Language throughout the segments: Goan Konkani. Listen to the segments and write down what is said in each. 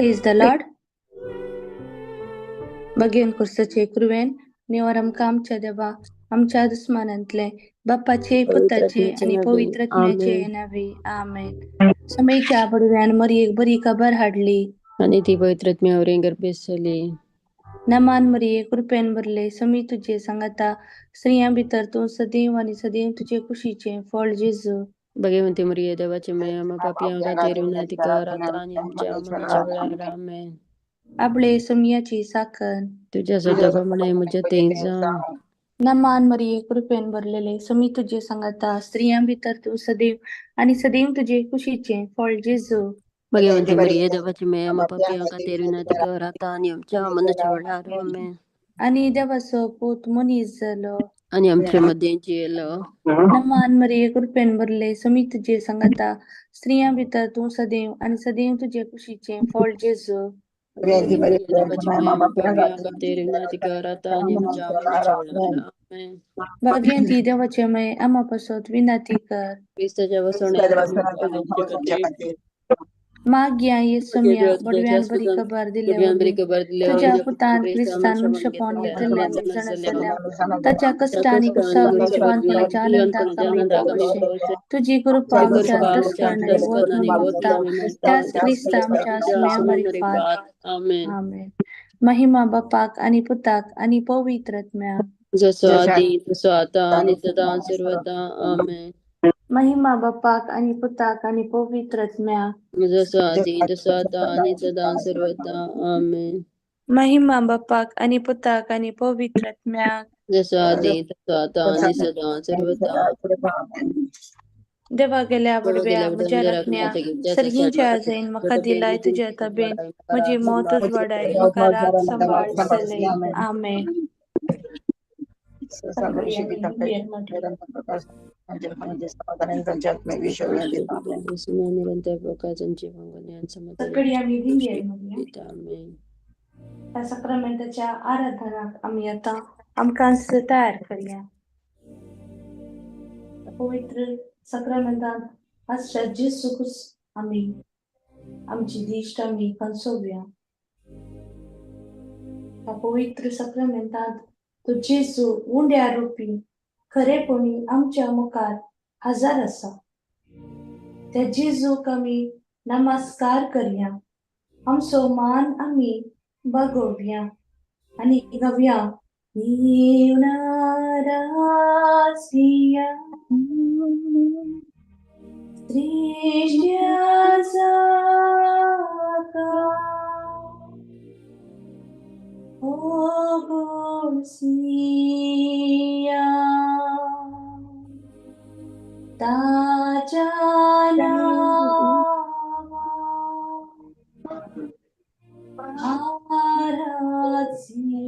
Praise the Lord. भगेन खुर्साचे कृवेन निवर आमकां आमच्या देवा आमच्या दुस्मानांतले बापाचे पुताचे आनी पवित्र आत्म्याचे नावे आमेन. समयच्या बडव्यान मरियेक बरी खबर हाडली आनी ती पवित्र आत्म्या गर्भेस्त जाली. नमान मरिये कृपेन भरले समी तुजे सांगाता स्त्रियां भितर तूं सदैव आनी सदैव तुजे कुशीचें फळ जेजू. भगवंती मरिये देवाची माय आम्हा पापयां खातीर विनंती कर आता आनी आमच्या मरणाच्या वेळार. आमेन. आपले समयाची साखर तुझ्या शब्दा प्रमाणे म्हज्या थंय जावं. नमान मरिये कृपेन भरलेले समी तुजे सांगाता स्त्रियां भितर तूं सदैव आनी सदैव तुजे कुशीचें फळ जेजू. भगवंती मरिये देवाची माय आम्हा पापयां खातीर विनंती कर आता आनी आमच्या मरणाच्या वेळार. आमेन. आनी देवाचो पूत मनीस जालो आनी आमचे मदें जियेलो. नमान मरिये कृपेन भरले समी तुजे सांगाता स्त्रियां भितर तूं सदैव आनी सदैव तुजे कुशीचें फळ जेजू. भगवंती मरिये देवाची माय आम्हा पापयां खातीर विनंती कर आता आनी आमच्या मरणाच्या वेळार. आमेन. भाग्यंती देवाचे माय आम्हा पासत विनंती कर. क्रिस्ताच्या वसण्या खातीर मागया येसुम्या बडव्यान बरी खबर दिले वरवीं तुज्या पुतान क्रिस्तान मनुष्यपण घेतिल्ल्या जाण आसल्या ताच्या कश्ट आनी कुसावरी जिवानपणाच्या आनंदाक आमी पावोवचें. तुजी कृपा आमच्या अंतस्कर्ण आनी वत मागता त्याच क्रिस्ता आमच्या सुम्या मारिफात. आमेन. आमेन. महिमा बापाक आनी पुताक आनी पवित्र आत्म्याक. जसो आदी तसो आता आनी सदां सर्वदा. आमेन. महिमा बापाक आनी पुताक आनी पवित्र आत्म्याक. जसो आदी तसो आता आनी सदां सर्वदा. आमेन. महिमा बापाक आनी पुताक आनी पवित्र आत्म्याक. जसो आदी तसो आता आनी सदां सर्वदा. देवा गेल्या बडव्या म्हज्या राखण्या सर्गींच्या आजयन म्हाका दिलाय तुज्या तबेन म्हजी मौतच वाडाय म्हाका राग सांबाळ चलय. आमेन. निरंतर प्रकाशांची सकाळी आमी दिंडी म्हणूया. त्या साक्रामेंताच्या आराधनाक आमी आतां आमकां तयार करया. पवित्र साक्रामेंतांत आसच्या जेजूकूच आमी आमची दिश्ट आमी खंसोवया. त्या पवित्र साक्रामेंतांत तो जेजू उंड्या रुपी खरेपणी आमच्या मुखार हजर आसा. त्या जेजूक आमी नमस्कार करया, आमचो मान आमी बागोवया आनी गावया. ताच्या नांवा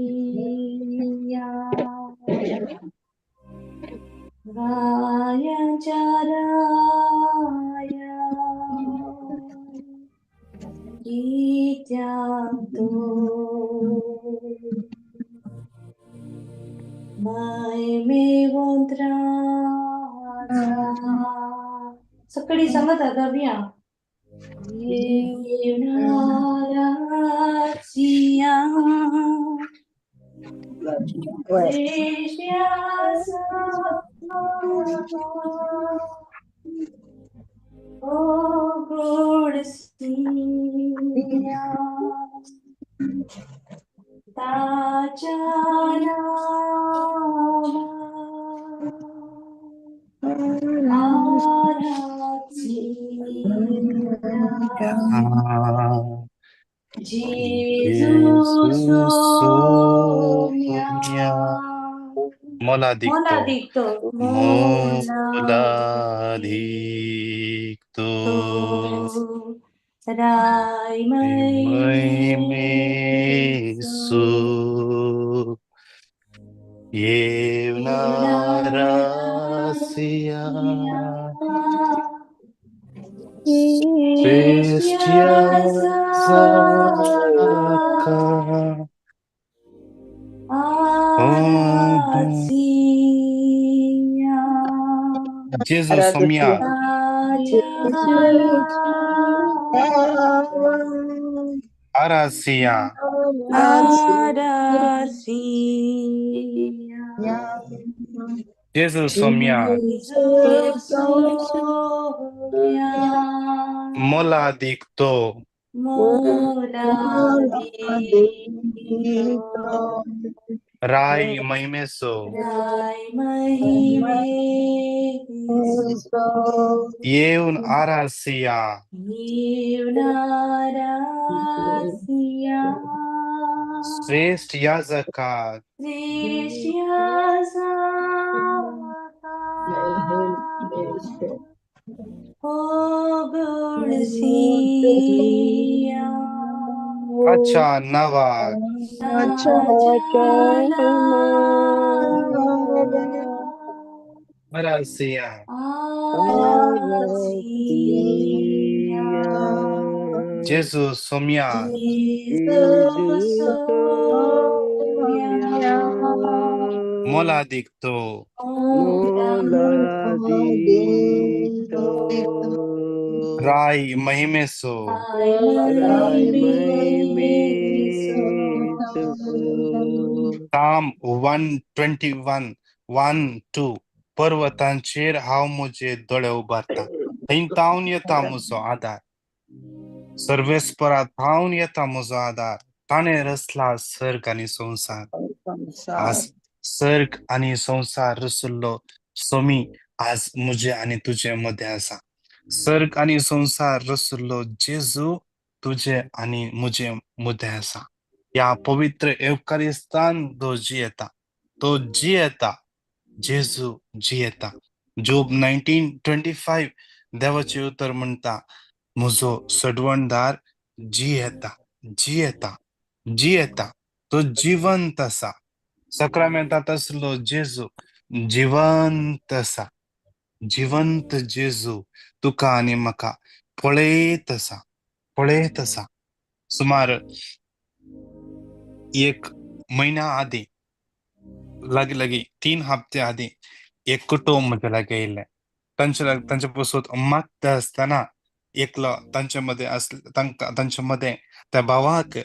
आराधिया रायाच्या राया कित्याक तो महिमेवंत राजा. सकाळी सांगत गावया. येवणारासिया ओ गोडसिया ताच्या नांवा आराधिया जेजू सोम्या मोलादीक मोलादीक तो मोलादीक तो राय महिमेसु येवनारासिया श्रेष्ठ्यासाका जेजू सोम्या आरासिया। आरासिया। जेजू सोम्या। जेजू सोम्या। मोलादीक तो। मोलादीक राय महिमेसो। राय महिमेसो। येवन आरासिया। येवन आरासिया। श्रेष्ठ याजका। श्रेष्ठ याजका। हो गुणसिया। अच्छा नवा। आरासिया। आरासिया। जेजू सोम्या। जेजू सोम्या। मोलादीक तो। राय महिमेसो। राय महिमेसो। साम 121 1-2 पर्वतांचेर हांव म्हजे दोळे उबारता, थंय तावन येता म्हजो आदार, सर्वेस्परा थावन येता म्हजो आदार, ताणें रचला सर्ग आनी संवसार. आज सर्ग आनी संवसार रचल्लो सोमी आज म्हजे आनी तुजे मदें आसा. सर्ग आनी संवसार रचल्लो जेजू तुजे आनी म्हजे मदें आसा. ह्या पवित्र येवकारिस्तान तो जियेता, तो जियेता, जेजू जियेता. जोब 19:25 देवाचें उतर म्हणटा, म्हजो सडवणदार जियेता, जियेता, जियेता, तो जिवंत आसा. सक्रामेंतांत आसलो जेजू जिवंत आसा. जिवंत जेजू तुका आनी म्हाका पळयत आसा, पळयत आसा. सुमार एक म्हयन्या आदीं, लागीं लागीं 3 हप्ते आदीं एक कुटुंब म्हज्या लागीं येयल्लें. तांचे पसून मागता आसतना एकलो तांचे मदें आसले, तांकां तांचे मदें त्या भावाक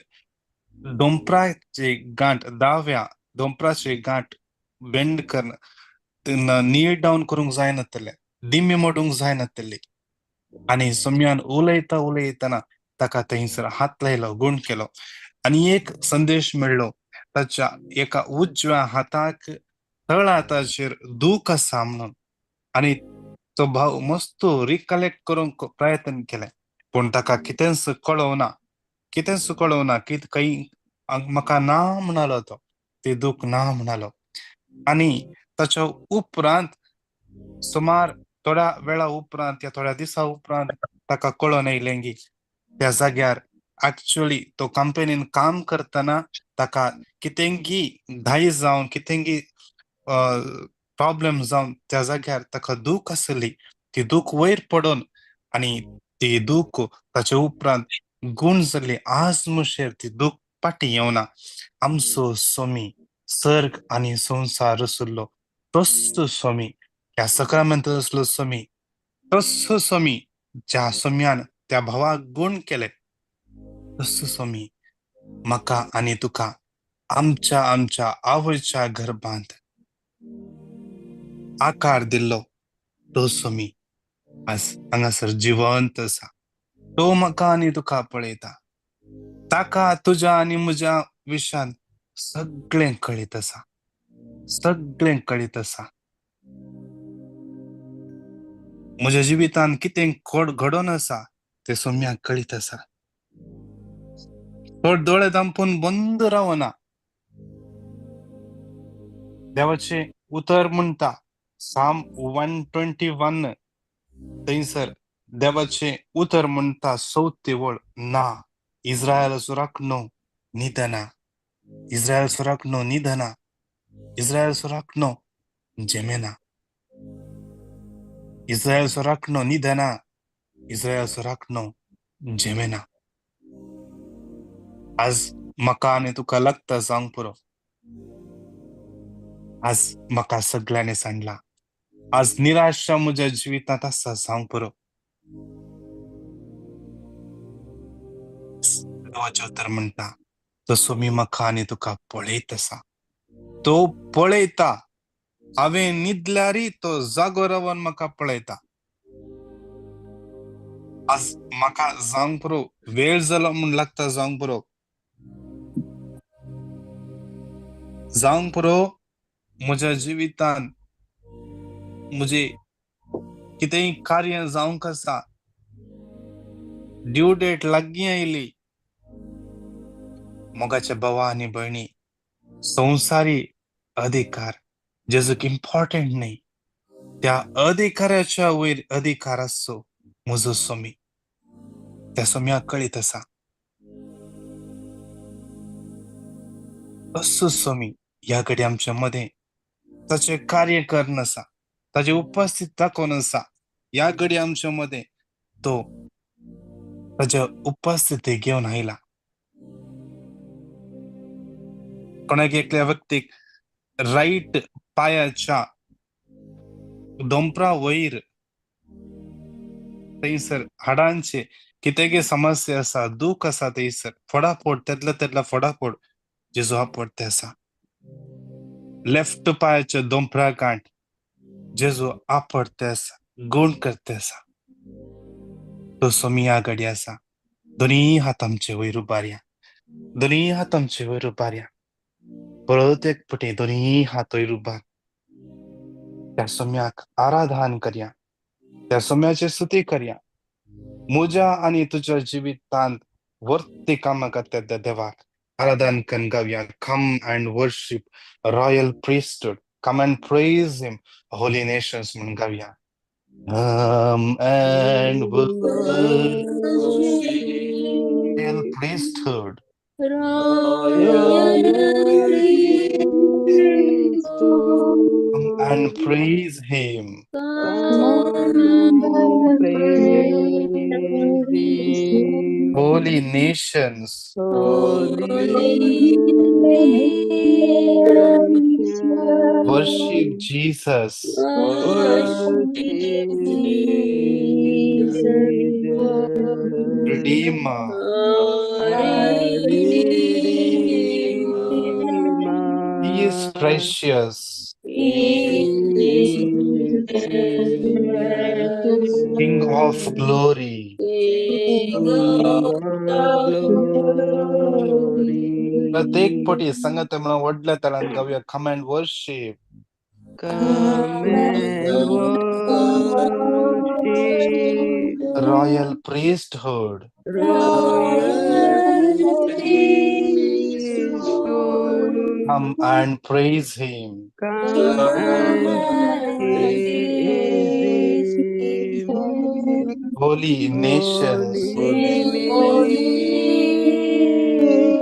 दोंपराची गांठ, दाव्या दोंपराची गांठ बेंड कर नील डावन करूंक जायनातलें, दिमी मोडूंक जायनातली. आनी सोम्यान उलयता उलयतना ताका थंयसर हात लायलो, गूण केलो आनी एक संदेश मेळ्ळो, ताच्या एका उजव्या हाताक तळहाताचेर दूख आसा म्हणून. आनी तो भाव मस्त रिकलेक्ट करूंक प्रयत्न केलें, पूण ताका कितेंच कळोवना, कितेंच कळोवना, कितें खंय म्हाका ना म्हणालो तो, ती दूख ना म्हणालो. आनी ताच्या उपरांत सुमार थोड्या वेळा उपरांत या थोड्या दिसा उपरांत ताका कळोन येयलें की त्या जाग्यार एक्चुअली तो कंपनीन काम करतना ताका कितेंगी घाई जावन, कितेंगी प्रॉब्लम जावन त्या जाग्यार ताका दूख आसली, ती दूख वयर पडून आनी ती दूख ताचे उपरांत गूण जाली. आज मुशेर ती दूख फाटीं येवना. आमचो सोमी सर्ग आनी संवसार रचल्लो तोच सोमी, ह्या सक्रामेंत आसलो सोमी, तोच सोमी ज्या सोम्यान त्या भावाक गूण केले, तोच सोमी म्हाका आनी तुका आमच्या आमच्या आवयच्या गर्भांत आकार दिल्लो तो सोमी आज हांगासर जिवंत आसा. तो म्हाका आनी तुका पळयता, ताका तुज्या आनी म्हज्या विशांत सगळें कळीत आसा, सगळें कळीत आसा. म्हज्या जिवितांत कितें घडोवन आसा तें सोम्याक कळीत आसा. तो दोळे दांपून बंद रावना. देवाचें उतर म्हणटा, साम 121 थंयसर देवाचें उतर म्हणटा, चवथी वळ, ना इस्रायलाचो राखणो न्हिदना, इस्रायलाचो राखणो न्हिदना, इस्रायलाचो राखणो झेमेना, इस्रायलाचो राखणो न्हिदना, इस्रायलाचो राखणो झेमेना. आज म्हाका आनी तुका लागता जावंक पुरो. आज म्हाका सगळ्यांनी सांडला, आज निराशा म्हज्या जिवितांत आसा जावंक पुरो. देवाचें उतर म्हणटा, तो सोमी म्हाका आनी तुका पळयत आसा. तो पळयता, हांवें न्हिदल्यारय तो जागो रावन म्हाका पळयता. आज म्हाका जावंक पुरो, वेळ जालो म्हूण लागता जावंक पुरो, जावंक पुरो. म्हज्या जिवितान म्हजे कितेंय कार्य जावंक आसा, ड्यू डेट लागीं आयली. मोगाच्या भावा आनी भयणी, संवसारी अधिकार जेजूक इम्पॉर्टंट न्ही, त्या अधिकाराच्या वयर अधिकार आसचो म्हजो स्वामी. त्या स्वाम्याक कळीत आसा. असो स्वामी ह्या घडी आमच्या मदें ताचें कार्य करून आसा, ताची उपस्थित दाखोवन आसा. ह्या घडी आमच्या मदें तो ताच्या उपस्थिती घेवन आयला. कोणाक एकल्या व्यक्तीक रायट पायाच्या दोंपरा वयर थंयसर हाडांचे कितें समस्या आसा, दूख आसा, थंयसर फटाफट तेतल्या तेतल्या फटाफट जेजू आपडते आसा. लेफ्ट पायाच्या दोंपरा गांठ जेजू आपडते आसा, गुण करते आसा. तो स्वामी ह्या घडी आसा. दोनूय हात आमचे वयर उबारया, दोनूय हात आमचे वयर उबारया. परत एक पटी दोनूय हात वयर उबार, त्या स्वाम्याक आराधन करया, त्या स्वाम्याची स्तुती करया. म्हज्या आनी तुज्या जिवितांत वर्ती कामां करता त्या देवाक आराधन करून गावया. Come and worship royal priesthood, come and praise him holy nations म्हणून गावया. Come and worship royal priesthood, come and praise him, holy nations, worship Jesus, Redeemer. He is precious, King of glory. प्रत्येक पटी संगत म्हणून व्हडल्या तालान गावया. Come and worship, Come and worship royal priesthood, royal priesthood. Come and praise him, Come and praise him. holy nations, Holy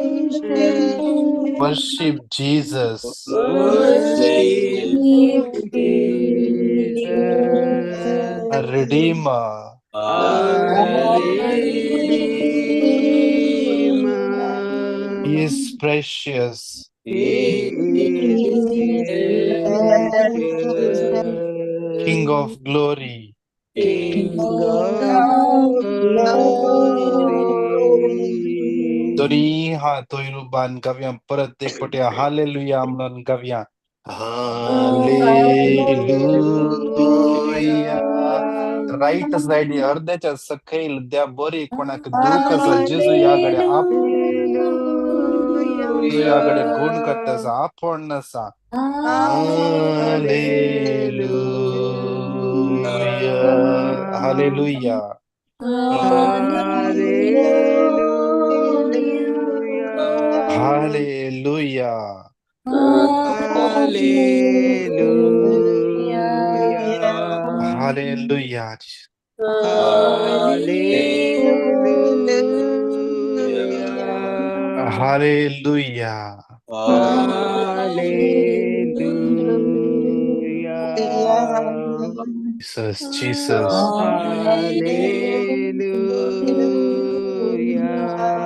nations, worship Jesus, worship Jesus, a Redeemer. our Redeemer. He is precious, He is precious, King of glory. King of glory. दोन्ही हात वयर उबारून गावया. परत एक पटी हालेलुया म्हणून गावया. हालेलुया. राईट सायड अर्ध्याच्या सकयल त्या बरी कोणाक दूख आसा, जेजू ह्या कडे आप जेजू ह्या कडे गुण करता आसा, आपोवन आसा. Hallelujah, hallelujah, hallelujah, hallelujah. Hallelujah. Jesus, Jesus.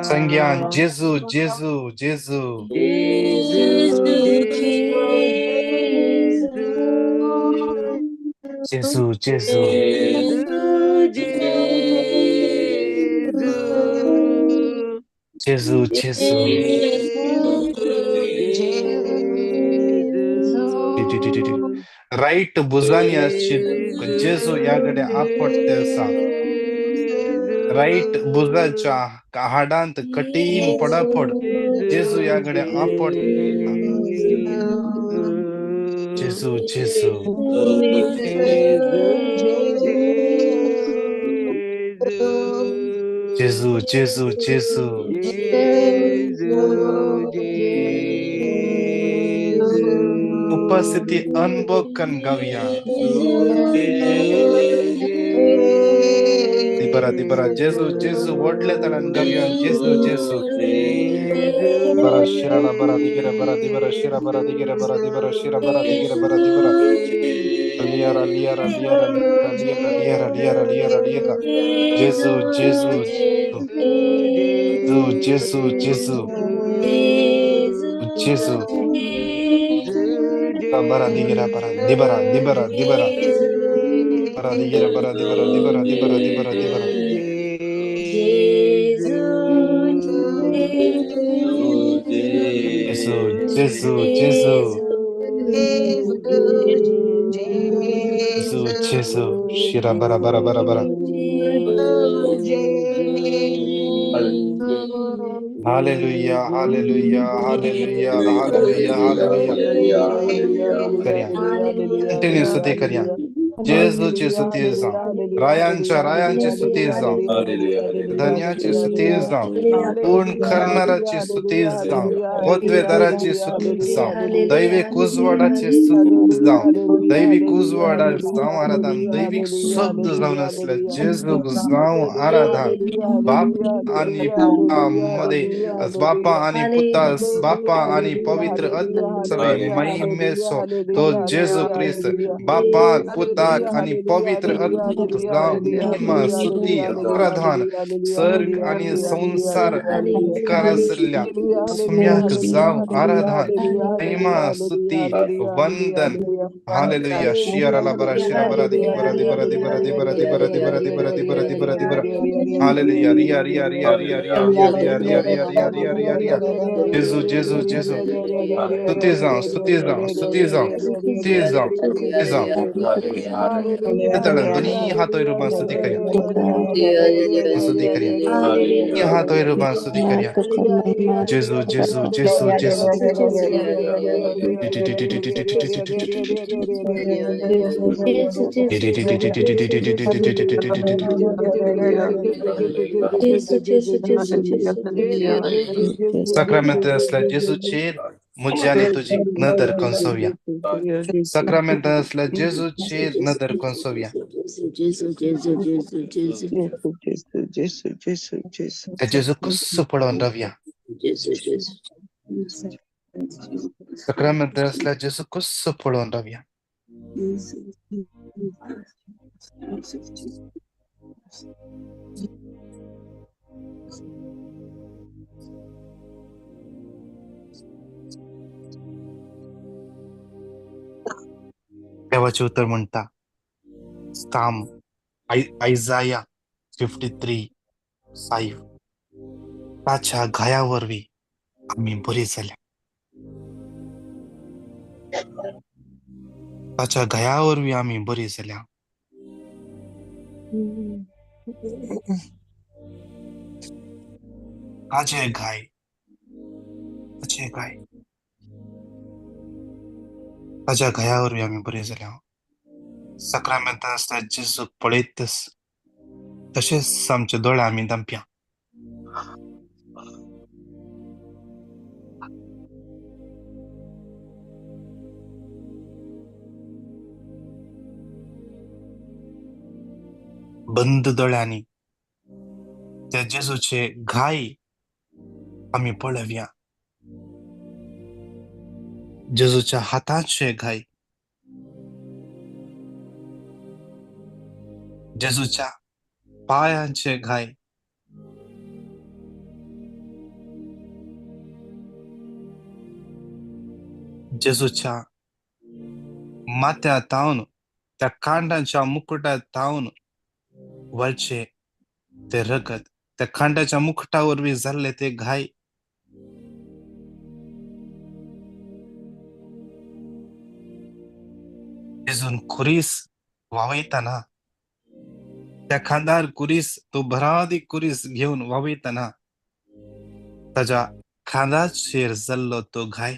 संज्ञान जेजू, जेजू, जेजू, जेजू, जेजू, जेजू जेजू। राईट भुजांनी आसची जेजू ह्या कडे आपडते आसा। राईट भुजाच्या हाडांत कठीण पडापड जेजू ह्या कडे आपड। जेजू जेजू जेजू जेजू जेजू उपस्थिती अनुभव कन गावया। दिबरा दिबरा जेजू जेजू व्हडले तणान गावया। जेजू जेजू बरा शिराला बरा दिगिरा बरा दिबरा शिरा बरा दिगिरा बरा दिबरा शिरा बरा दिगिरा बरा दिबरा लियारा लियारा लियारा लियारा लियारा लियारा लियारा जेजू जेजू जेजू जेजू जेजू बरा दिगिरा बरा दिबरा दिबरा दिबरा बरा दिगिरा बरा दिबरा दिबरा दिबरा दिबरा दिबरा जेजू जेजू जेजू जेजू जेजू शिरा बरा बरा बरा बरा। Hallelujah hallelujah hallelujah hallelujah hallelujah. करिया कंटिन्यू स्तुती करिया। जेजूची स्तुती जावं, रायांच्या रायांची स्तुती जावं, धन्याची स्तुती जावं, पूर्ण करणाराची स्तुती जावं, पदवेदाराची स्तुती जावं, दैवीक उजवाडाची स्तुती जावं, दैवीक उजवाडा जावं आराधन, दैवीक शब्द जावन आसले जेजूक जावं आराधन। बाप आणि मध्ये बापा आणि पुता बापा आणि पवित्र सगळे महिमेचो तो जेजू क्रिस्त बापा पुता आणि पवित्र महिमा स्तुती आराधन सर्ग आणि संसार आसल्या सुम्याक जावं आराधन महिमा स्तुती वंदन। हालेलुया। शियाराला बरा शिरा बरा दिगी बरा दि बरा दि बरा दि बरा दि बरा दि बरा दि बरा दि बरा दि बरा दि बरा। हालेलुया। रिया रिया रिया रिया रिया रिया रिया रिया रिया रिया रिया रिया रिया। जेजू जेजू जेजू स्तुती जावं स्तुती जावं स्तुती जावं स्तुती जावं स्तुती जावं। दोन्ही हातोय रूपान स्तुती करिया स्तुती करिया दोन्ही हातोय रूपान स्तुती करिया। जेजू जेजू जेजू जेजू साक्रामेंत असल्या जेजूचेर म्हजी आनी तुजी नदर कोसोवया। साक्रामेंत असल्या जेजूचेर नदर कोसोवया। जेजू कुस्सो पळोवन रावया। साक्रामेंत असल्या जेजू कुस्सो पळोवन रावया। देवाचें उतर म्हणटा साम आयजाया 53:5 ताच्या घाया वरवीं आमी बरी जाल्या, ताच्या घाया वरवीं आमी बरी जाल्या। ताचे घाय ताचे घाय ताच्या घाया वरवीं आमी बरी जाल्या। साक्रामेंत आसता जेजूक पळयतच तशेंच आमचे दोळे आमी दांपया। बंद दोळ्यांनी त्या जेजूचे घाय आमी पळोवया, जेजूच्या हाताचे घाय, जेजूच्या पायांचे घाय, जेजूच्या माथ्या तावन त्या कांडांच्या मुकुटा तावन वळचे ते रगत। त्या खांड्याच्या मुखटा वरवीं जाल्ले ते घाय, जेजून खुरीस वावयतना त्या खांदार कुरीस, तो भरादी कुरीस घेवन वावयतना ताज्या खांदाचेर जाल्लो तो घाय,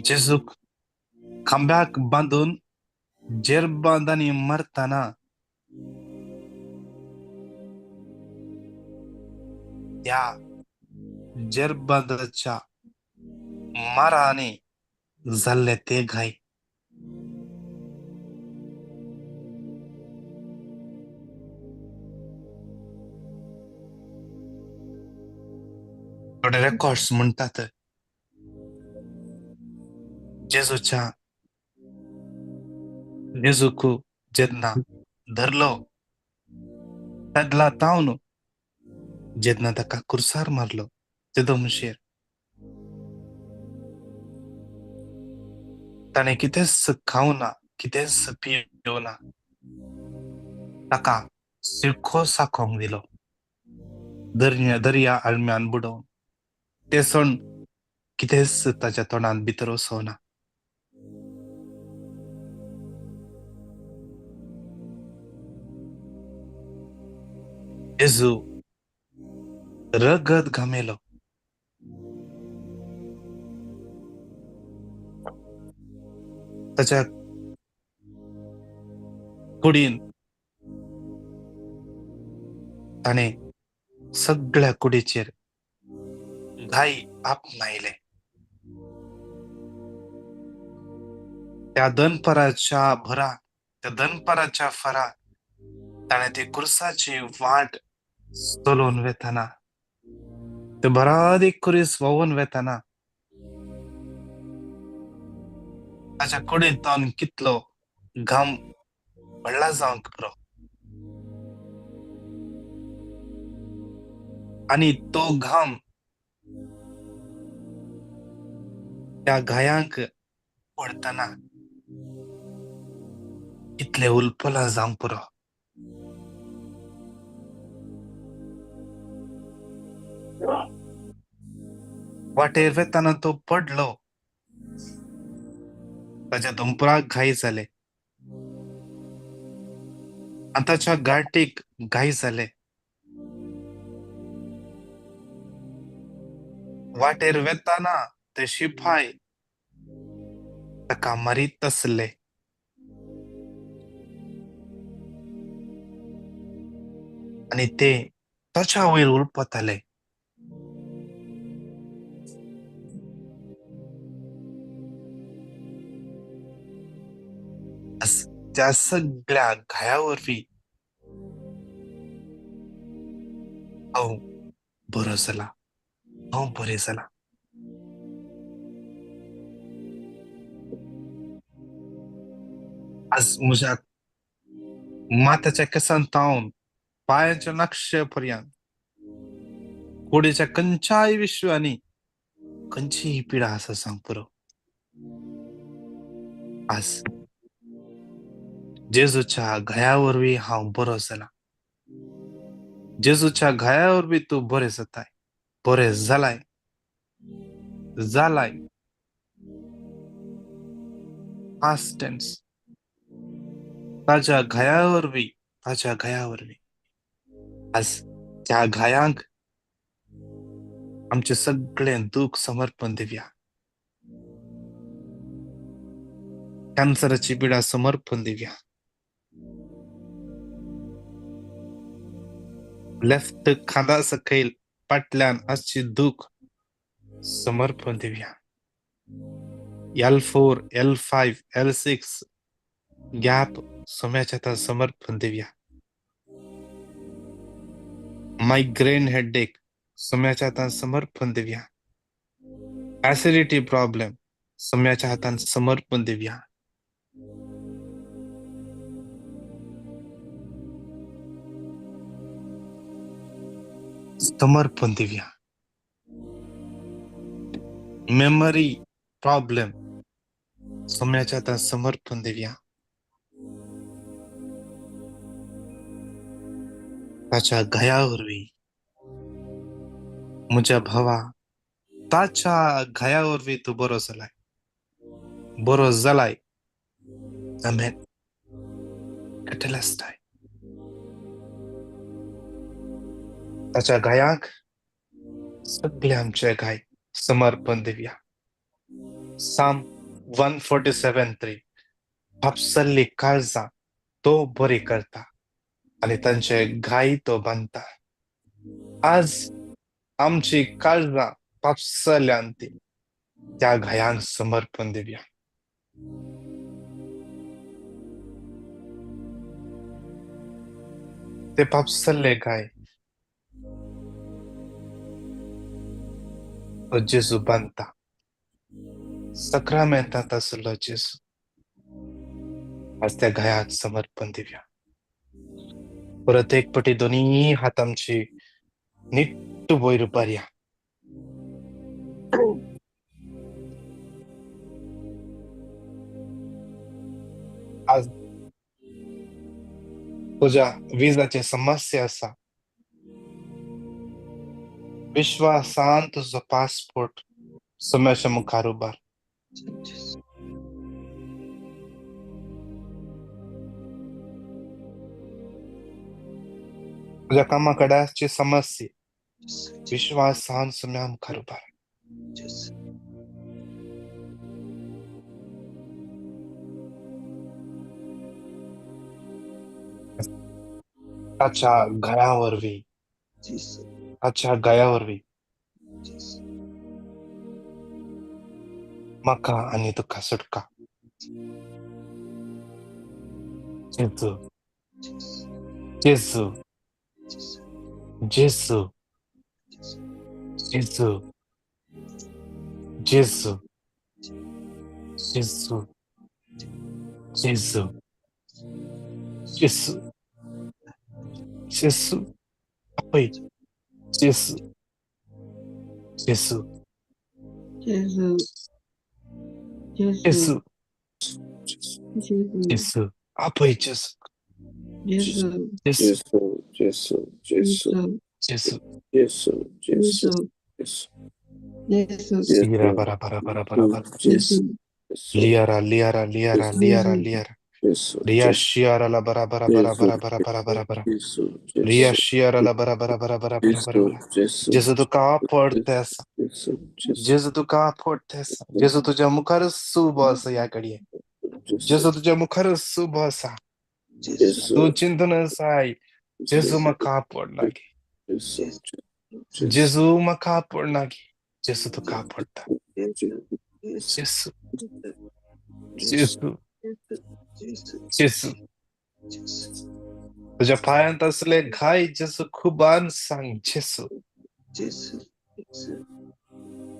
जेजूक खांब्याक बांदून जेरबांदांनी मरतना त्या जेरबांदाच्या माराने जाल्ले ते घाय, थोडे रेकॉर्ड्स म्हणटात जेजूच्या जेजूक जेन्ना धरलो तेदला तावन जेन्ना ताका कुर्सार मारलो तेदो मुशेर ताणें कितेंच खावना, कितेंच पिवना, ताका सिरको साकोंक दिलो दर्या आळम्यान बुडोवन, ते सण कितेंच ताच्या तोंडांत भितर वचना. जेजू रगत घामेलो, ताच्या कुडीन ताणें सगळ्या कुडीचेर घाई आपणायले. त्या दनपराच्या भरा, त्या दनपराच्या फरा ताणें ती कुर्साची वाट चलोवन वेतना, ते बरादीक कुरीस व्होवन वेतना ताच्या कुडींत तावन कितलो घाम पडला जावंक पुरो, आनी तो घाम त्या घायांक पडतना कितले उलपलां जावंक पुरो. वाटेर वेतना तो पडलो, ताच्या धुंपराक घाय जाले आनी ताच्या गांठीक घाय जाले. वाटेर वेतना ते शिपाय ताका मारीत आसले. आनी ते ताच्या वयर उलपताले. त्या सगळ्या घाया वरवीं हांव बरो जाला, हांव बरें जाला. आज म्हज्या माथ्याच्या केंसान तावन पांयाच्या नक्षे पर्यंत कुडीच्या खंयच्याय विश्वांनी खंयचीय पिडा आसा सांग पुरो, आज जेजूच्या घाया वरवीं हांव बरो जाला. जेजूच्या घाया वरवीं तूं बरें जाताय, बरें जालाय, जालाय. Past tense. ताच्या घाया वरवीं, ताच्या घाया वरवीं आज त्या घायांक आमचें सगळें दूख समर्पण दिवया. कॅन्सराची पिडा समर्पण दिवया. लेफ्ट खांदा सकयल फाटल्यान आसची दूख समर्पण दिवया. L4, L5, L6 gap सोम्याच्या हातान समर्पण दिवया. मायग्रेन हेडेक सोम्याच्या हातान समर्पण दिवया. ऍसिडिटी प्रॉब्लेम सोम्याच्या हातान समर्पण दिवया. समर्पण दिवया. मेमरी प्रॉब्लेम सोम्याच्या हातान समर्पण दिवया. ताच्या घाया वरवीं म्हज्या भावा, ताच्या घाया वरवीं तूं बरो जालाय, बरो जालाय. आमेन. कटलस्ताय. ताच्या घायांक सगळे आमचे घाय समर्पण दिवया. साम 147:3 फापसल्ली काळजां तो बरी करता आनी तांचे घाय तो बांदता. आज आमची काळजां फापसल्यान ती त्या घायांक समर्पण दिवया. ते फापसल्ले घाय तो जेजू बांदता. सक्रामेंतांत आशिल्लो जेजू आज त्या घायाक समर्पण दिवया. परत एक पटी दोनी हात आमची निट्ट वयर उबारया. आज तुज्या विजाची समस्या आसा, विश्वासान तुजो पासपोर्ट सम्याच्या मुखार उबार. तुज्या कामा कडेन समस्या विश्वासान सम्या मुखार उबार. ताच्या घाया वरवीं, ताच्या घाया वरवीं म्हाका आनी तुका सुटका. जेजू, जेजू, जेजू, जेजू, जेजू, जेजू, जेजू, जेजू, जेजू, आपय जेजू, जेजू, जेजू, जेजू, जेजू, आपय जेजू, जेजू, जेजू, जेजू, जेजू, जेजू, जेजू, जेजू, जेजू, लियारा बरा बरा बरा बरा बरा, लियारा लियारा लियारा लियारा लियारा, रिया शियारा ला बरा बरा बरा बरा बरा बरा बरा बरा, रिया शियारा ला बरा बरा बरा बरा बरा बरा. जेजू तुका आवडता आसा, जेजू तुका आवडता आसा, जेजू तुज्या मुखारच उबो आसा ह्या घडये, जेजू तुज्या मुखारच उबो आसा. तूं चिंतून आसाय जेजू म्हाका आवडना गे, जेजू म्हाका आवडना गे, जेजू तुका आवडटा. जेजू, जेजू, जेजू, तुज्या पायांत असले घाय जेजू खुबान सांग जेजू,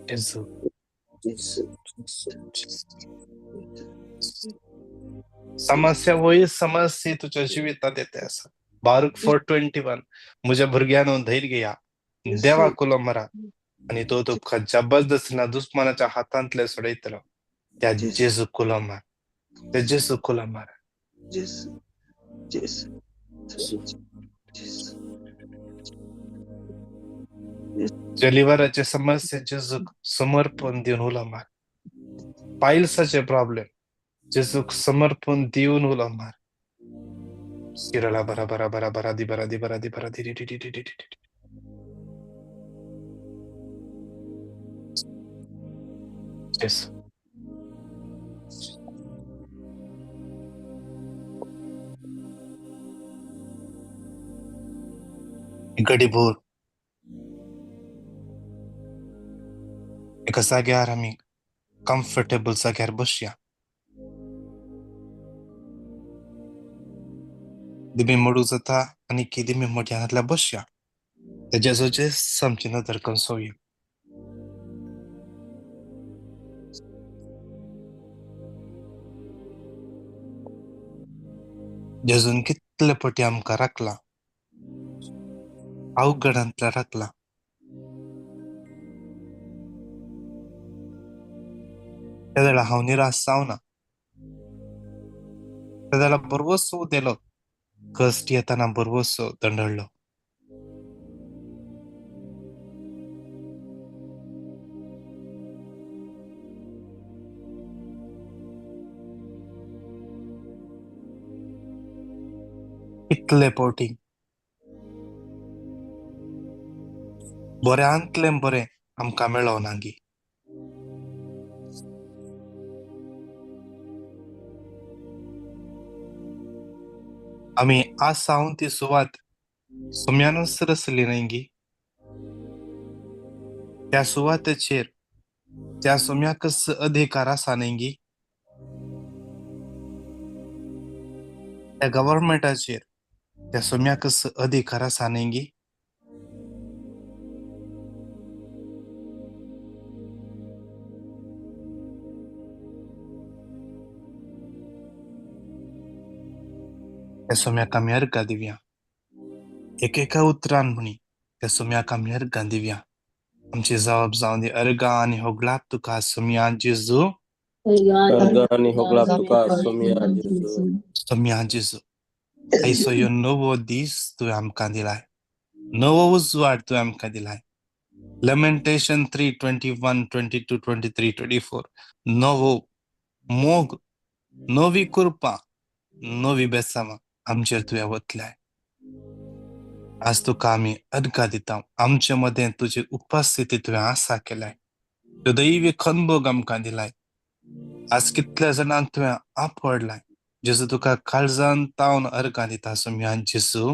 जेजू. समस्या वय समस्या तुझ्या जिवितात येते आसा. बारूक 4:21 म्हज्या भुरग्यानो धैर्य घेया, देवा कुलो मरा आनी तो तुका जबरदस्तीन दुस्मानाच्या हातांतले सोडयतलो. त्या जेजू कुलो मार, त्या जेजू कुलो मार. ज्या लिव्हराचे समस्या जेजूक समर्पण दिवन उलो मार. पायल्साचे प्रॉब्लेम जेजूक समर्पण दिवन उलो मार. शिरला बरा बरा बरा बरा दी बरा दी बरा दी बरा दी दी दी दी दी दी. जेजू, गडीभर एका जाग्यार आमी कम्फर्टेबल जाग्यार बसया. दिमी मोडूंक जाता आनी दिमी मोठ्यानांतल्या बसया. त्या जेजूचेर आमची नदर कंसोवया. जेजून कितले पटी आमकां राखला, अवघडांतल्या राखला. त्या वेळार हांव निराश जावना. त्या वेळार बरवसो दिलो, कश्ट येताना बरवसो दंडळ्ळो. कितले फावटी बऱ्यांतलें बरें आमकां मेळोना गी? आमी आसाव ती सुवात सोम्यानूच रचली न्हय गी? त्या सुवातेचेर त्या सोम्याकच अधिकार आसा न्हय गी? त्या गव्हर्मेंटाचेर त्या सोम्याकच अधिकार आसा न्हय गी? त्या सोम्याक आमी अर्गां दिवया, एकेका उतरान म्हणी त्या सोम्याक आमी अर्गां दिवया. आमची जबाब जावन दी अर्गां आनी होगळाप तुका सोम्या जेजू. अर्गां आनी होगळाप तुका सोम्या जेजू. सोम्या जेजू, आयचो ह्यो नवो दीस तुवें आमकां दिलाय, नवो उजवाड तुवें आमकां दिलाय. Lamentation 3:21, 22, 23, 24. नवो मोग, नवी कृपा, नवी बेसांवां आमचेर तुवें वतल्याय. आज तुका आमी अर्गां दिता. आमचे मदें तुजी उपस्थिती तुवें आसा केलाय, त्यो दैवी खनभोग आमकां दिलाय. आज कितल्या जाणांक तुवें आपडलाय. जेजू तुका काळजान तावन अर्गां दिता सोम्या जेजू.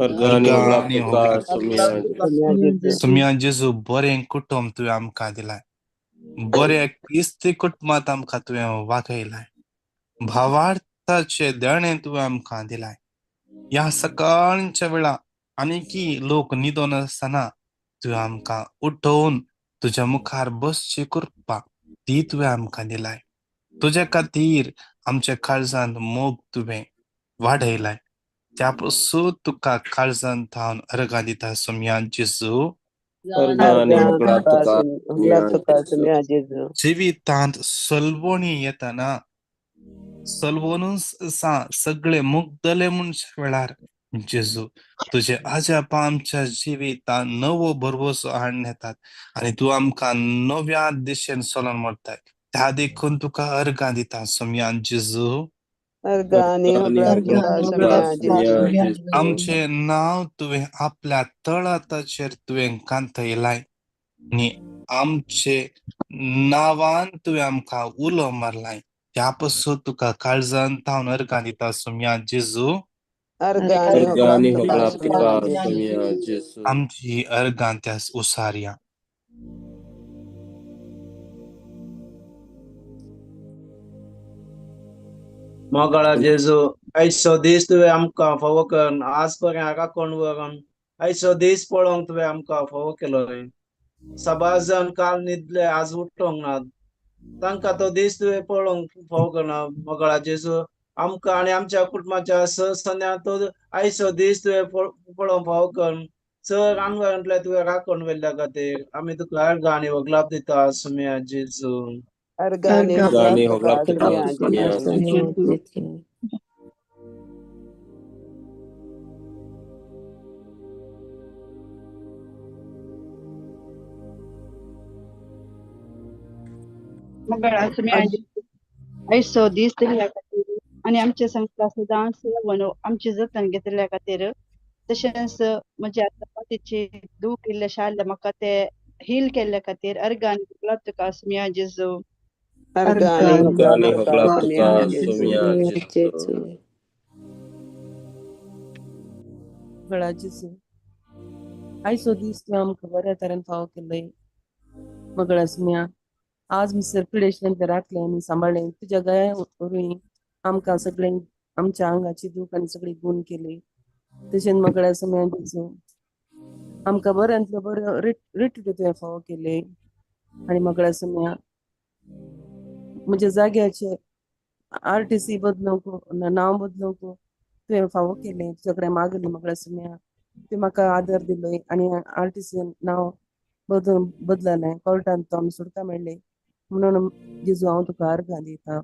अर्गां आनी होगळाप तुका सोम्या जेजू. सोम्या जेजू, बरें कुटुंब तुवें आमकां दिलाय, बरें क्रिस्ती कुटुंबांत आमकां तुवें वागयलाय, भावार्थाचे देणें तुवें आमकां दिलाय. ह्या सकाळच्या वेळा आनीकी लोक न्हिदोन आसतना तुवें आमकां उठोवन तुज्या मुखार बसची कृपा ती तुवें आमकां दिलाय. तुज्या खातीर आमच्या काळजांत मोग तुवें वाडयलाय. त्या पसून तुका काळजांत थावन अर्गां दिता सोम्या जेजू. अर्गां आनी होगळाप तुका सोम्या जेजू. जिवितांत सलवणी येतना सलवणूच सा सगळे मुगदले म्हणच्या वेळार जेजू तुजे आजापा आमच्या जिवितांत नवो भरवसो हाडून येतात आनी तूं आमकां नव्या दिशेन चलोन व्हरताय. त्या देखून तुका अर्गां दिता सोम्या जेजू. अर्गां आनी होगळाप तुका सोम्या जेजू. आमचें नांव तुवें आपल्या तळहाताचेर तुवें कांतयलाय आनी आमचे नांवान तुवें आमकां उलो मारलाय. त्या पसून तुका काळजान तावन अर्गां दिता सोम्या जेजू. अर्गां आनी होगळाप तुका सोम्या जेजू. आमची अर्गां त्या उसारया. मोगाळा जेजू, आयचो दीस तुवें आमकां फावो करून आज पर्यंत राखून व्हरून आयचो दीस पळोवंक तुवें आमकां फावो केलो. साबार जाण काल न्हिदले आज उठोंक ना, तांकां तो दीस तुवें पळोवंक फावो करना. मोगाळा जेजू, आमकां आनी आमच्या कुटुंबाच्या सन्या तो आयचो दीस तुवें पळोवंक फावो करून चड रानवरांतल्या तुवें राखून व्हेल्ल्या खातीर आमी तुका अर्गां आनी होगळाप दिता सोम्या जेजू. अर्गां आनी होगळाप तुका सोम्या जेजू. मंगळा सोम्या जेजू, आयचो दीस दिल्ल्या खातीर आनी आमचे संगता सदांच आमचे जतन घेतिल्ल्या खातीर, तशेंच म्हज्या चपातीची दूख इल्लें आसलें म्हाका ते हील केल्ल्या खातीर अर्गां आनी होगळाप तुका सोम्या जेजू. अर्गां आनी होगळाप तुका सोम्या जेजू. मंगळा जेजू, आयचो दीस तुवें आमकां बऱ्या तरेन फावो केल्लय. मंगळा सोम्या, आज मिसर पिडेशन राखलें आनी सांबाळ्ळें. तुज्या गया वरवीं आमकां सगळें आमच्या आंगाची दूख आनी सगळी गुण केली. तशेंच मंगळा सोम्या जेजू, आमकां बऱ्यांतलो बरो रिट्रीट तुवें फावो केले. आनी मंगळा सोम्या, म्हज्या जाग्याचे RTC बदलूंक, नांव बदलूंक तुवें फावो केलें. तुज्या कडेन मागलें मंगळा सोम्या, तुवें म्हाका आदर दिलोय आनी RTC नांव बदललें. कोर्टान तो आमी सुटका मेळ्ळी म्हणून जेजू हांव तुका अर्गां दिता.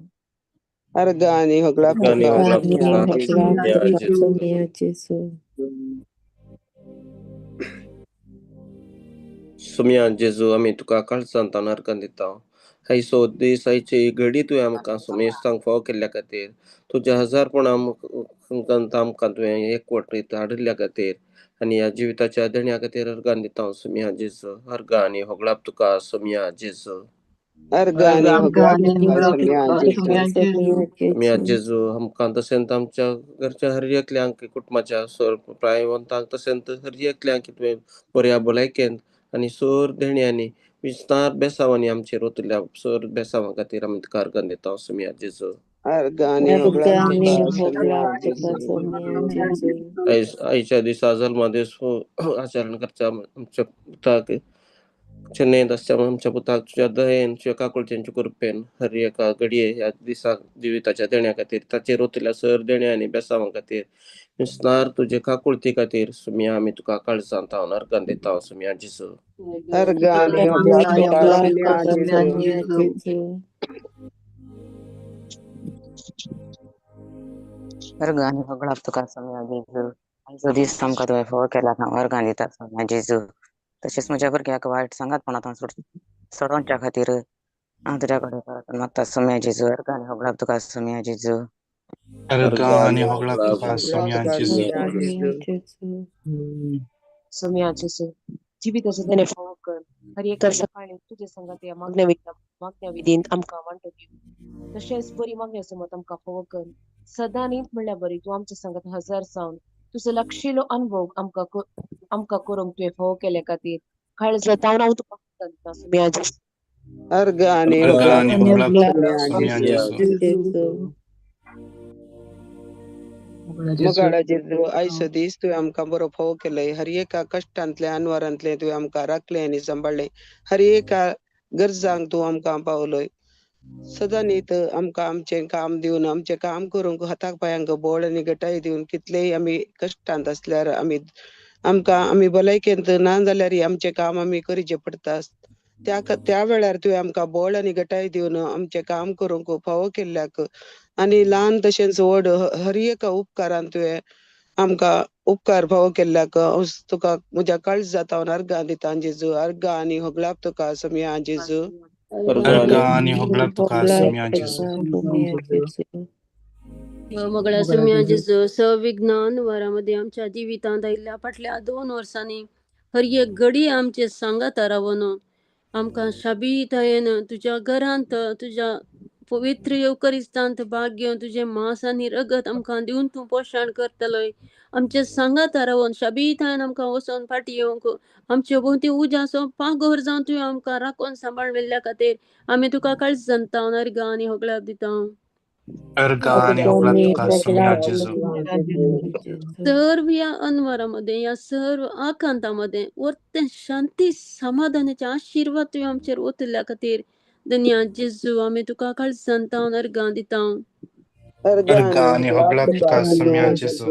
अर्गां आनी होगळाप तुका सोम्या जेजू. सोम्या जेजू, आमी तुका काळजांत अर्गां दिता. आयचो दीस आयची घडी तुवें आमकां सुमेस्तांक फावो केल्ल्या खातीर, तुज्या हजारपणा आमकां तुवें एकवटीत हाडिल्ल्या खातीर आनी ह्या जिविताच्या देण्या खातीर अर्गां दिता सुमया जेजू। अर्गां आनी होगळाप तुका सुमया जेजू। अर्गां आनी होगळाप तुका सुमया जेजू। सुमया जेजू, आमकां तशेंच आमच्या घरच्या हर एकल्यांक, कुटुंबाच्या प्रायवंतांक तशेंच हर एकल्यांक तुवें बऱ्या भलायकेन आनी सोर देण्यांनी विस्तार बेसांवांनी आमचेर ओतल्या सोर बेसांवां खातीर आमी तुका अर्गां दिता सुमया जेजू। अर्गां आनी होगळाप तुका सुमया जेजू। आयच्या दिसा जल्मा दीस आचरण करच्या आमच्या पुताक चेन्नईत आसच्या आमच्या पुताक तुज्या दयेन, तुज्या काकुळतेन, कृपेन हर एका घडये ह्या दिसा जिविताच्या देण्या खातीर ताचेर ओतल्या सर देण्या आनी बेसांवां खातीर विस्तार तुजे काकुळती खातीर सुमया आमी तुका काळजांत हांव अर्गां दिता सुमया जेजू। अर्गां आनी होगळाप तुका सुमया जेजू। अर्गां आनी होगळाप तुका सुमया जेजू। आयचो दीस आमकां तुवें फावो केला हांव अर्गां दिता सुमया जेजू। तशेंच म्हज्या भुरग्याक वायट सांगातपणांत सोडोवच्या खातीर हांव तुज्या कडेन परत मागता सुमया जेजू। अर्गां आनी होगळाप तुका सुमया जेजू। अर्गां आनी होगळाप तुका सुमया जेजू। सुमया जेजू, जिविताचें देणें फावो कर, हर एका सकाळीं तुजे सांगात ह्या मागण्या विधींत आमकां वांटो दिव, तशेंच बरी मागण्या समत आमकां फावो कर, सदां न्हीद म्हणल्यार बरी तूं आमच्या सांगात हजर जावन तुजो लागशिल्लो अनुभव आमकां करूंक तुवें फावो केल्या खातीर काळजांत हांव तुका दिता सुमया जेजू। अर्गां आनी होगळाप तुका सुमया जेजू। मोगाळा जेजू, आयचो दीस तुवें आमकां बरो फावो केलोय, हर एका कश्टांतले अनवारांतले तुवें आमकां राखलें आनी सांबाळ्ळें, हर एका गरजांक तूं आमकां पावलोय, सदां न्हीत आमकां आमचें काम दिवन आमचें काम करूंक हाताक पांयांक बळ आनी घटाय दिवन कितलेय आमी कश्टांत आसल्यार आमी आमकां आमी भलायकेंत ना जाल्यार आमचें काम आमी करचें पडटा, त्या वेळार तुवें आमकां बळ आनी घटाय दिवन आमचें काम करूंक फावो केल्ल्याक आनी ल्हान तशेंच व्हड हर एका उपकारान तुवें आमकां उपकार फावो केल्ल्याक हांव तुका म्हज्या काळजांत हांव अर्गां दिता जेजू। अर्गां आनी होगळाप तुका सुमया जेजू। अर्गां आनी होगळाप तुका सुमया जेजू। मोगळा सुमया जेजू, सविज्ञान वरां आमच्या जिवितांत आयिल्ल्या फाटल्या 2 वर्सांनी हर एक घडी आमचे सांगात रावन आमकां शाबीतायेन तुज्या घरांत तुज्या पवित्र येवकरिस्तांत भाग घेवन तुजें मांस आनी रगत आमकां दिवन तूं पोशण करतलोय। आमचे सांगात रावन शाबीतायेन आमकां वचोन फाटीं येवंक आमचे भोंवती उज्याचो पागोर जावन तुवें आमकां राखून सांबाळ मेल्ल्या खातीर आमी तुका काळजांत अर्गां आनी होगळाप दिता। अर्गां आनी होगळाप तुका सुमया जेजू। सर्व ह्या अनवरामध्ये ह्या सर्व आकांतामध्ये वर्तें शांती समाधानाचे आशिर्वाद तुवें आमचेर ओतल्या खातीर धन्या जेजू आमी तुका काळजांत अर्गां दिता। अर्गां आनी होगळाप तुका सुमया जेजू।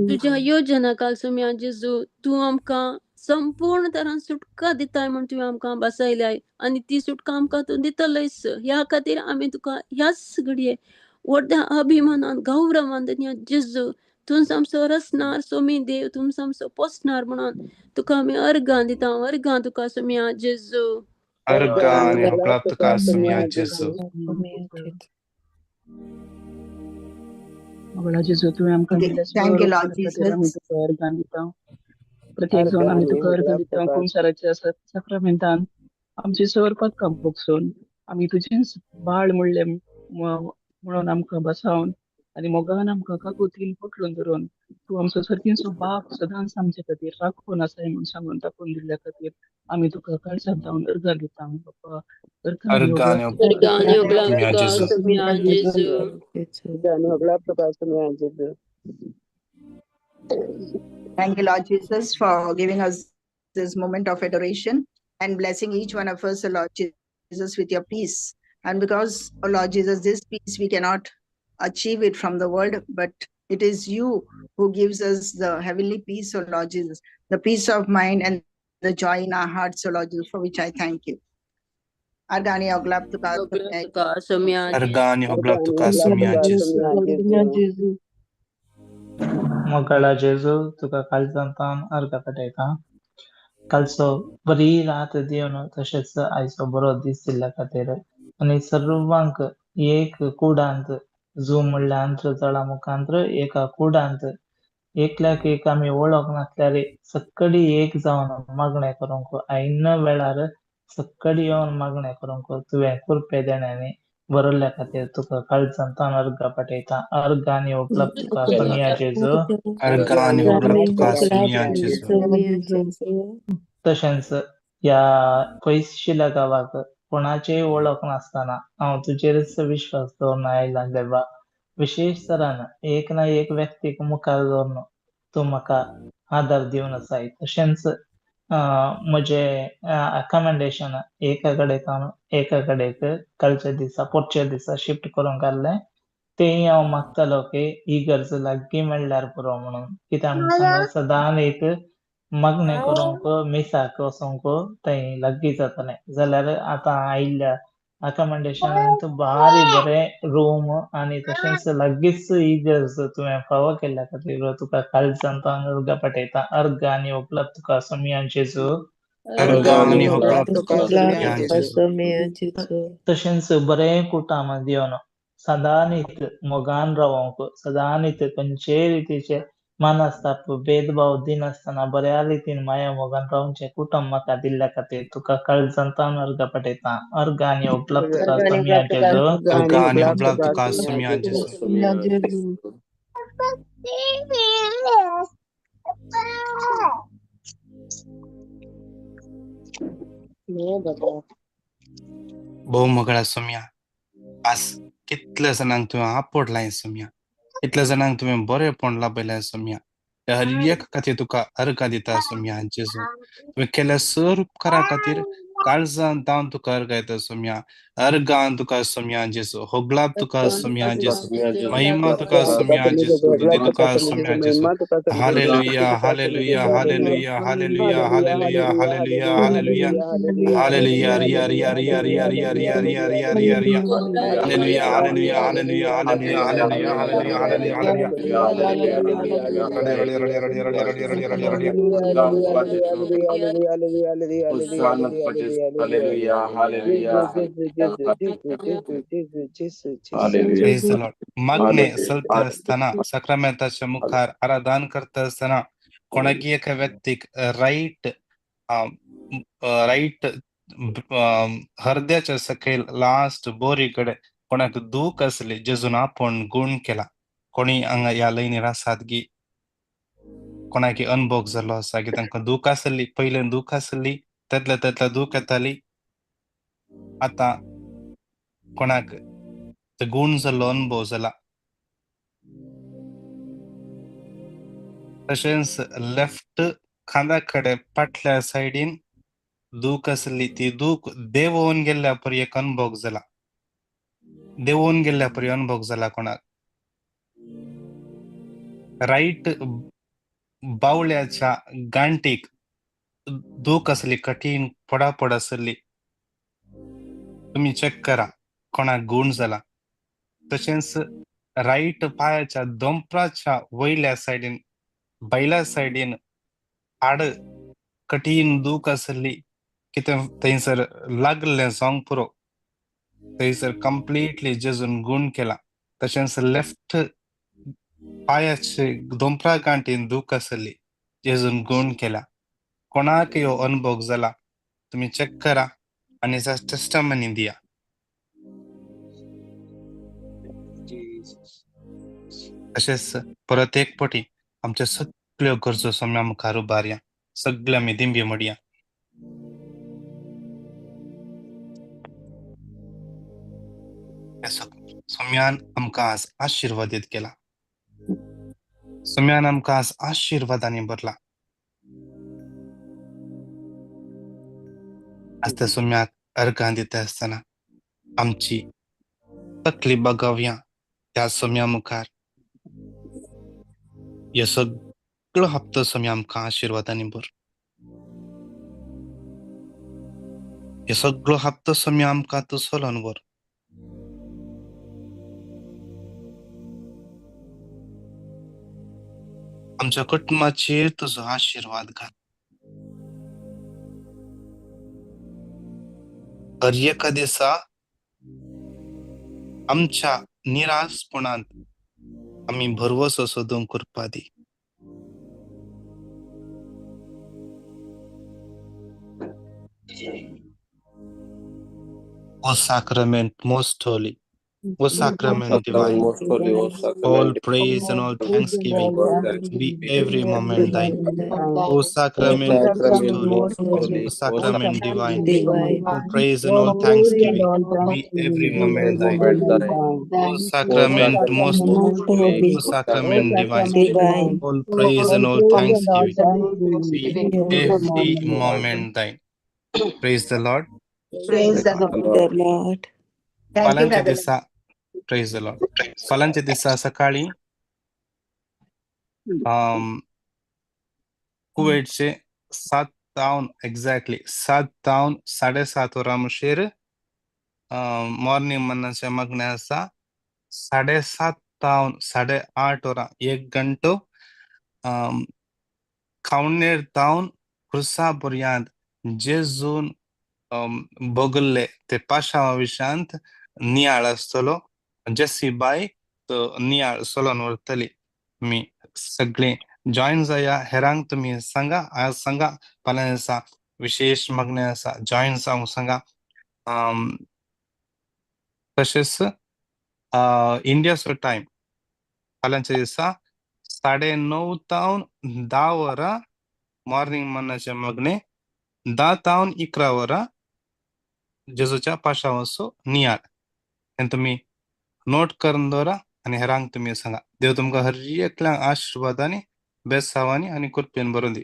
तुज्या योजना काल सुमया जेजू तूं आमकां संपूर्ण तरान सुटका दिताय म्हूण तुवें आमकां बसयल्याय आनी ती सुटका आमकां तूं दितलोयच, ह्या खातीर आमी तुका ह्याच घडये व्हडल्या अभिमानान गौरवान धन्या जेजू तूंच आमचो रचणार सोमी देव, तूंच आमचो पोसणार म्हणून तुका आमी अर्गां दिता। अर्गां तुका सुमया जेजू। अर्गां आनी होगळाप तुका सुमया जेजू। मोगळा जेजू, तुवें आमकां दिल्ल्या Thank you, Lord Jesus. अर्गां दिता, प्रत्येक जावन आमी तुका अर्गां दिता। कुमसाराच्या साक्रामेंतान आमची सर पदकां भोगसून आमी तुजेंच बाळ म्हणलें म्हणून आमकां बसावन आनी मोगान आमकां काकुतीन पोटलून धरून तूं आमचो सर्तींचो बाप सदांच आमचे खातीर राखून आसाय म्हूण सांगून दाखोवन दिल्ल्या खातीर आमी तुका काळजांत जावन अर्गां दिता बापा। अर्गां आनी होगळाप तुका सुमया जेजू। Thank you, Lord Jesus, for giving us this moment of adoration and blessing each one of us, Lord Jesus, with your peace. And because, oh Lord Jesus, this peace we cannot achieve it from the world, but it is you who gives us the heavenly peace, O Lord Jesus, the peace of mind and the joy in our hearts, O Lord Jesus, for which I thank you. Argani oglap tuka Sumya Argani oglap tuka Sumya Jesu. मोगाळा जेजू, तुका काळजांतान अर्घ पेटयता. कालचो बरी रात दिवन तशेंच आयचो बरो दीस दिल्ल्या खातीर आनी सर्वांक एक कुडांत झूम म्हणल्यार आंतरजाळा मुखांत्र एका कुडांत एकल्याक एक आमी वळख नासल्यार सक्कडी एक जावन मागणें करूंक ऐन वेळार सक्कडी येवन मागणें करूंक तुवें कृपे देण्यांनी बरयल्ल्या खातीर तुका काळजांत अर्घ पाठयता. अर्घ आनी उपलब्ध तुका सोनिया जेजू. अर्घ आनी उपलब्ध तुका सोनिया जेजू. तशेंच ह्या पयशिल्या गांवाक कोणाचेय वळख नासतना हांव तुजेरच विश्वास दवरून आयला देवा. विशेश तरान एक ना एक व्यक्तीक मुखार दवरून तूं म्हाका आदार दिवन आसाय. तशेंच म्हजें अकोमोडेशन एका कडेन सावन एका कडेक कालच्या दिसा पोटच्या दिसा शिफ्ट करूंक आहलें तेंय हांव मागतालो की ही गरज लागीं मेळ्ळ्यार पुरो म्हणून. कित्याक म्हूण सांगा सदांच एक मागणें करूंक मिसाक वचोंक थंय लागीं जातालें. जाल्यार आतां आयिल्ल्या अकोमोडेशनांत बारी बरें रूम आनी तशेंच लागींच ही गरज तुवें फावो केल्ल्या खातीर तुका काळजांत अर्घ पाठयता. अर्घ आनी उपलब्ध तुका सोमिया जेजू. अर्घ आनी उपलब्ध तुका सोमिया जेजू. तशेंच बरें कुटाम दिवन सदांनीत मोगान रावोंक सदांनीत खंयचेय रितीचे मानस्ताप भेदभाव दिनासतना बऱ्या रितीन माया मोगान रावचें कुटुंब म्हाका दिल्ल्या खातीर तुका काळजांत अर्घ पाठयता. अर्घ आनी उपलब्ध तुका सोमिया जेजू. अर्घ आनी उपलब्ध तुका सोमिया जेजू. भोव मोगळा सोम्या, आज कितल्या जाणांक तुवें आपोडलाय सोम्या, कितल्या जाणांक तुवें बरेंपण लाभयलें सोम्या. हर एक खातीर तुका अर्घा दिता सोम्या जेजू. तुवें केल्या सर उपकारा खातीर काळजान धांवन तुका अर्घा दिता सोम्या. अर्घान तुका सोम्या जेजू, होगलाब तुका सोम्या जेजू, महिमा तुका सोम्या जेजू, तुदी तुका सोम्या जेजू. Hallelujah, hallelujah, hallelujah, hallelujah, hallelujah, hallelujah, hallelujah, hallelujah. Riya Riya Riya Riya Riya Riya Riya Riya Riya Riya. Hallelujah, hallelujah, hallelujah, hallelujah, hallelujah, hallelujah, hallelujah, hallelujah. Praise the Lord. मागणे चलता आसतना साक्रामेंताच्या मुखार आराधन करता आसतना कोणाकी एका व्यक्तीक रायट रायट हृदयाच्या सकयल लास्ट बोरी कडेन कोणाक दूख आसली जेजून आपूण गुण केला. कोणी हांगा ह्या लयनीर आसात की कोणाक अनभोग जाल्लो आसा की तांकां दूख आसली, पयलें दूख आसली, तेतले तेतले दूख येताली, आतां कोणाक ते गुण जाल्लो अनुभव जाला. तशेंच लेफ्ट खांदा कडेन फाटल्या सायडीन दूख आसली ती दूख देंवोवन गेल्ल्या परी एक अनुभव जाला, देंवोवन गेल्ल्या परी अनुभव जाला कोणाक. रायट बावल्याच्या गांठीक दूख आसली, कठीण पडापड आसली, तुमी चॅक करा कोणाक गुण जाला. तशेंच रायट पांयाच्या दोंपराच्या वयल्या सायडीन भायल्या सायडीन हाड कठीण दूख आसली, कितें थंयसर लागल्लें जावंक पुरो, थंयसर कंप्लिटली जेजून गुण केला. तशेंच लेफ्ट पांयाचे दोंपरा गांठीन दूख आसली, जेजून गुण केला. कोणाक ह्यो अनुभव जाला तुमी चॅक करा आनी टेस्टमनी दिया. तशेंच परत एक पटी आमच्या सगळ्यो गरजो सोम्या मुखार उबारया, सगळे आमी दिंबी मोडया. सोम्यान आमकां आज आशिर्वादीत केला, सोम्यान आमकां आज आशिर्वादांनी भरला. आज त्या सोम्याक अर्घां दिता आसतना आमची तकली बगावया त्या सोम्या मुखार. ह्यो सगळो हप्तो सोम्या आमकां आशिर्वादांनी भर, ह्यो सगळो हप्तो सोम्या आमकां तूं सोलोन व्हर. आमच्या कुटुंबाचेर तुजो आशिर्वाद घाल. हर एका दिसा आमच्या निराशपणांत आमी भरवसो सोदूंक कृपा दी. O sacrament most holy, O sacrament divine, Most holy, O all sacrament praise and all thanksgiving be every moment thine. O O sacrament most sacrament holy, most holy, O O sacrament divine, Divine. all praise and all thanksgiving be every moment thine. moment thine. O O sacrament sacrament most most holy, holy, O O sacrament sacrament divine, Divine. all praise and all thanksgiving be every moment thine. Praise the Lord. Praise the the The Lord. Lord. Thank you, फाल्यांच्या brother. दिसा, praise the Lord. फाल्यांच्या दिसा सकाळी कुवेटचे 7 तावन एक्झॅक्टली 7 तावन 7:30 वरां मुशेर मॉर्निंग मन्नाचे मागणें आसा. 7:30 तावन 8:30 वरां 1 घंटो खावणेर तावन क्रुसा पर्यंत जेजून भोगल्ले ते पाशावा विशयांत नियाळ आसतलो. जेसी बाय तो नियाळ सोलोन व्हरतली. तुमी सगळीं जॉयन जाया, हेरांक तुमी सांगा, आज सांगा फाल्यां दिसा विशेश मागणें आसा, जॉयन जावंक सांगा. तशेंच इंडियाचो टायम फाल्यांच्या दिसा 9:30 तावन 10 वरां मॉर्निंग मन्नाचें मागणें, 10 तावन 11 वरां जेजूच्या पाशावाचो नियाळ. आनी तुमी नोट करून दवरा आनी हेरांक तुमी सांगा. देव तुमकां हर एकल्यांक आशिर्वादांनी, बेसावांनी आनी कृपेन भरून दी.